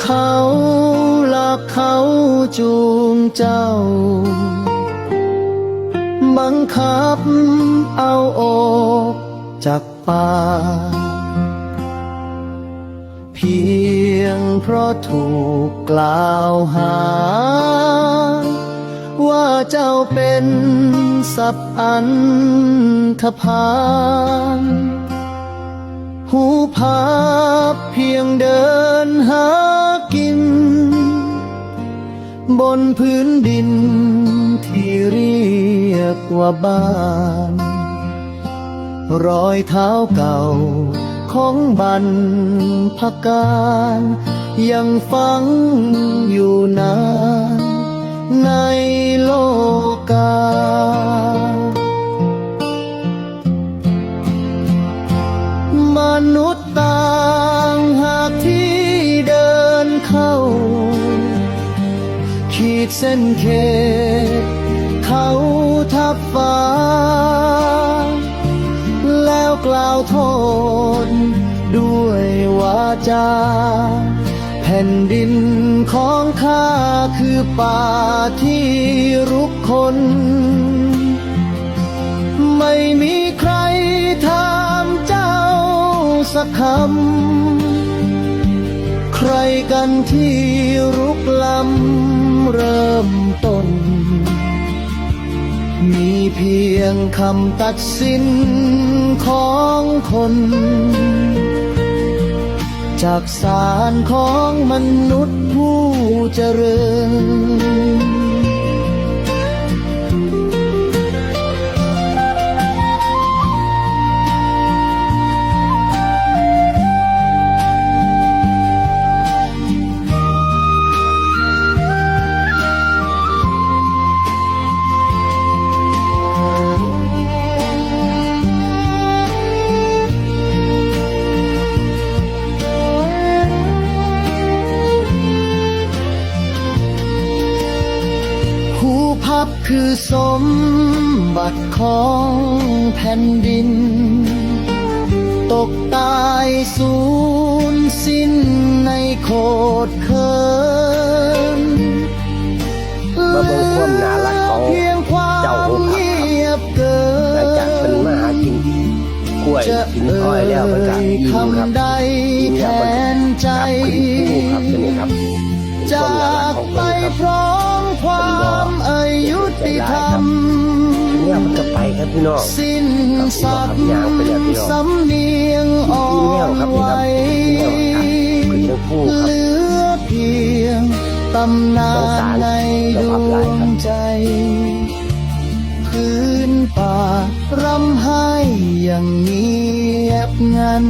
ເຂົາລັກເຂົາຈູງເຈົ້າ ບັງຄັບເອົາອອກຈາກປ່າ ພຽງເພາະຖືກກ່າວຫາ ວ່າເຈົ້າເປັນສັດອັນທະພານ ຮູບພາບພຽງເດີນຫາກິນ ບົນພື້ນດິນທີ່ຮຽກວ່າບ້ານ ຮອຍເທົ້າເກົ່າຂອງບັນພະການ ຍັງຝັງຢູ່ນານໃນໂລກາ. ມະນຸດຕ່າງຫາກທີ່ເດີນເຂົ້າ ຂີດເສັ້ນເຂດເຂົາທັບຟ້າ ແລ້ວກ່າວໂທດດ້ວຍວາຈາ ແຜ່ນດິນຂອງຂ້າຄືປ່າທີ່ລຸກຄົນ ໄມ່ມີໃຄຖາມເຈົ້າສັກຄຳ ໃຄກັນທີ່ລຸກລ້ຳເລີ່ມຕົ້ນ ມີພຽງຄຳຕັດສິນຂອງຄົນ ຈາກສານຂອງມະນຸດຜູ້ຈະເລີນ. ຮູບພາບຄືສົມບັດຂອງແຜ່ນດິນ ຕົກຕາຍສູນສິ້ນໃນໂຂດເຂີນ ມາເບິ່ງຄວາມໜ້າລັກຂອງເຈົ້າຮູບພາບຄັບ ຫຼັງຈາກເພິ່ນມາຫາກິນກ້ວຍກິນອ້ອຍແລ້ວ ເພິ່ນກະອີ່ມຄັບ ອີ່ມແລ້ວເພິ່ນກະກັບຂຶ້ນພູຄັບ ຕົວນີ້ຄັບ ເປັນຄວາມໜ້າລັກຂອງເພິ່ນຄັບ ເພິ່ນບໍ່ເສຍໃຈຫຼາຍຄັບ ແລ້ວເພິ່ນກະໄປຄັບພີ່ນ້ອງ ຄັບ ພີ່ນ້ອງຄັບ ຍ່າງໄປແລ້ວພີ່ນ້ອງ ອີ່ມແລ້ວຄັບ ນີ້ຄັບ ອີ່ມແລ້ວຄັບ ຂຶ້ນເທິງພູຄັບ ເຫຼືອພຽງຕຳນານໃນດວງໃຈ ພື້ນປ່າຮ່ຳໄຫ້ຢ່າງງຽບງັນ